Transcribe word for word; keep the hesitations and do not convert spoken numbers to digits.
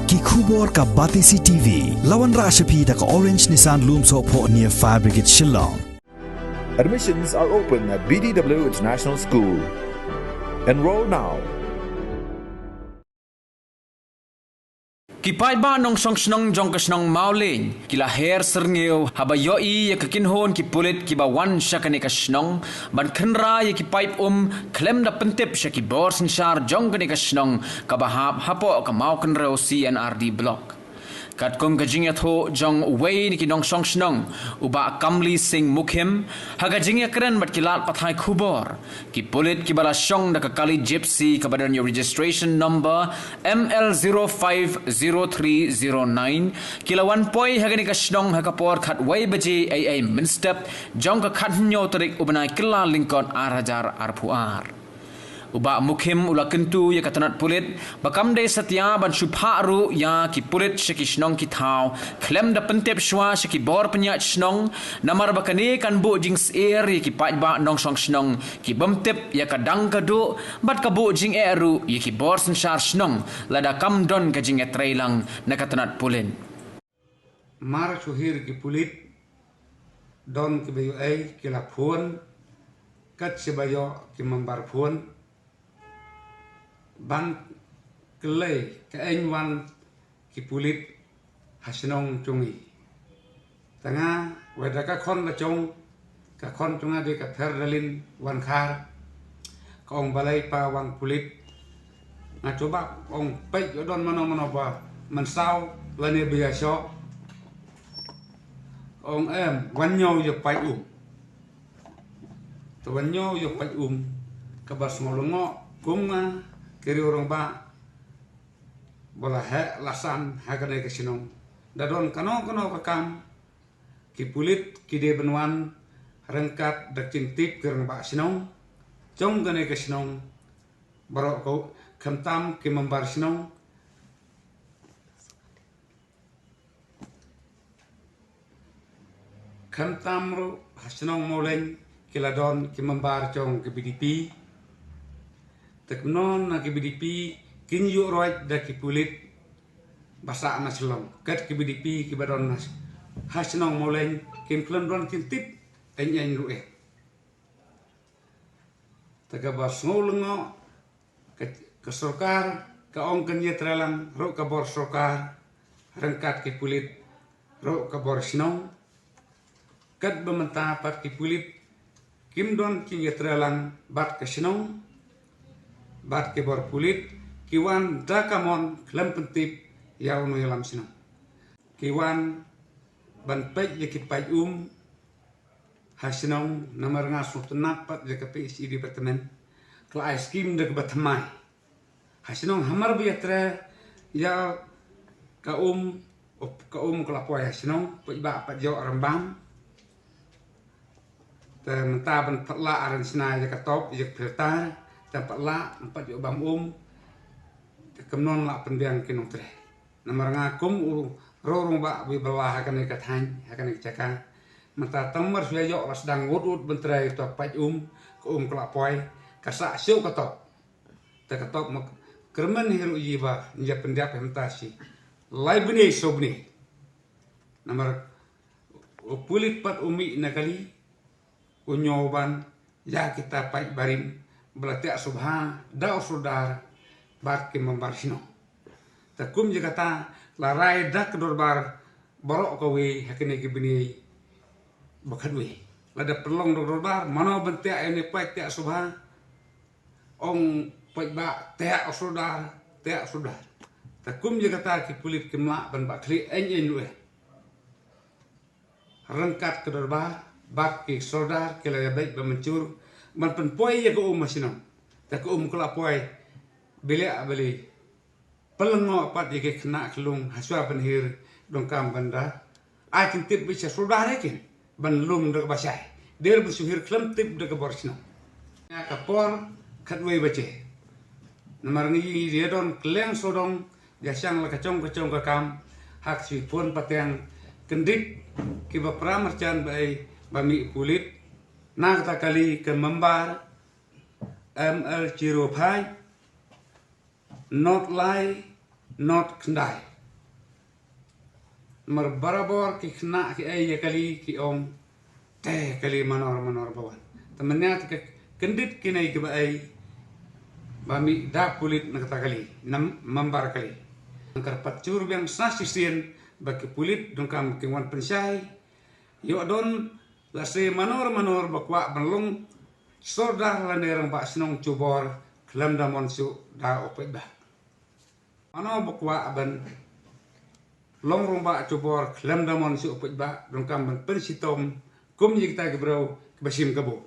Ki khubor ka Batesi T V. La wanrah sha phi da ka Orange Nissan Lumsohphoh near Fire Brigade Shillong. Admissions are open at B D W International School. Enroll now. Ki paidbah nongshong shnong jong ka shnong Mawleng ki la her syrngiew haba ïohi ïa ka kynhun ki pulit kiba wan sha kane ka shnong ban khynra ïa ki paip um khlem da pyntip sha ki bor synshar jong kane ka shnong kaba hap hapoh ka Mawkynrew C and R D Block. Katkum ka jingïathuh jong uwei na ki nongshong shnong, u Bah Kamli Singh Mukhim, ha ka jingïakren bad ki lad pathai khubor, ki pulit kiba la shong da ka kali Gypsy kaba don ïa registration number M L zero five zero three zero nine, ki la wan poi ha kane ka shnong ha ka por khatwei baje eiei mynstep jong ka khathynñiew tarik u bnai Kyllalyngkot ar hajar arphew ar. U Bah Mukhim u la kyntu ïa ka tnat pulit ba kam dei satia ban shu phah ruh ïa ki pulit sha ki shnong ki thaw khlem da pyntip shuwa sha ki bor pynïaid shnong, namar ba kane kan buh jingsyier ïa ki paidbah nongshong shnong ki bym tip ïa ka dang ka duh bad ka buh jingeh ruh ïa ki bor synshar shnong lada kam don ka jingïatreilang na ka tnat pulit. Mar shu hir ki pulit, don kiba ïoh ei ki la phone, kat shi ba ïoh ki member phone ban kylli ka aiñ wan ki pulit ha shnong jong ngi. Tang nga, wei da ka khon la jong, ka khon jong nga dei ka Pherdalyne Wankhar. Ka ong, balei pa wan pulit? Nga jubab, ong, peit ïoh don mano mano ba mynsaw lane ba ïashoh. Ka ong, em, wan ñiew ïa paip um. Te wan ñiew ïa paip um, kaba sngew lyngngoh kum nga, ki riew rangbah ba la heh la san ha kane ka shnong. Da don kano kano ka kam, ki pulit ki dei ban wan ryngkat da ka jingtip ki rangbah shnong jong kane ka shnong baroh, ko khamtam ki member shnong, khamtam ruh ha shnong Mawleng ki la don ki member jong ki B D P. Te kumno na ki B D P kin ïuh roit da ki pulit ba sah na Shillong. Kat ki B D P kiba don ha, ha shnong Mawleng kin khlem don jingtip aiñ aiñ ruh eh. Te kaba sngew lyngngoh, ka, ka sorkar ka ong kan ïatreilang ruh ka bor sorkar ryngkat ki pulit ruh ka bor shnong. Kat ba mynta pat ki pulit kim don jingïatreilang bad ka shnong bad ki bor pulit, ki wan da ka mon khlem pyntip ïa uno ïalam shnong. Ki wan ban peit ïa ki paip um ha shnong, namar nga sngewtynnat pat ïa ka P H E department, ka la ai skim da kaba thymmai ha shnong. Hamar ba ïatrei ïa ka um, ka um ka la poi ha shnong, paidbah pat ïoh rangbam. Te mynta ban pat lah ran shna ïa ka top ïa ka filter, te pat lah, pat ïoh bam um. Te kumno lah pynbiang ki nongtrei. Namar nga kum u rong rangbah ba bylla ha kane ka thaiñ, ha kane ka jaka, mynta tang mar shu ïoh la sdang wut wut ban trei ïa ka paip um, ka um ka la poi, ka sah shuh ka top. Te ka top ma kyrmen hi ruh ïa ba ïa pyndiap hi mynta shi lai bnai shu bnai. Namar u pulit pat u mih na kali, u ñiew ban ïa kita paip barim ba la teh sngewbha da u sordar bad ki member shnong. Te kum ïa kata la rai da ka dorbar baroh kawei ha kine ki bnai ba khatwei. Lada pynlong da ka dorbar, mano ban teh ïa une u paip teh sngewbha, ong paidbah teh u sordar, teh u sordar. Te kum ïa kata ki pulit kim lah ban bah khlieh aiñ aiñ ruh eh. Ryngkat ka dorbar bad ki sordar ki la ïa beit ba mynjur ban pynpoi ïa ka um ha shnong. Te ka um ka la poi, bili bili. Pynlyngngoh pat ïa ki khynnah khyllung ha shuwa ban hir, donkam ban da ai jingtip beit sha sordar ïa ki ban lum da kaba shai. Dei ban shu hir khlem tip da ka bor shnong. Ïa ka por khatwei baje. Namar ngi ïa don kylleng sawdong, ïa shang la ka jong ka jong ka kam, ha ka shu phone pateng kyndit kiba para marjan ba ei ba mih pulit na kata kali ka member M L zero five, not lai, not khyndai. Namar barabor ki khynnah ki ai ïa kali ki ong, te kali manor manor ba wan. Te mynta ka kyndit kine kiba ai ba mih da pulit na kata kali, na member kali. Kyrpad jur biang sa shisien ba ki pulit donkam ki wan pynshai. Ïoh don lehse manor manor ba kwah ban long sordar lane rangbah shnong Jubor khlem da mon shuh da u paidbah. Mano ba kwah ban long rangbah Jubor khlem da mon shuh u paidbah, donkam ban pynshitom kum ïa kita ki briew kiba shim kabu.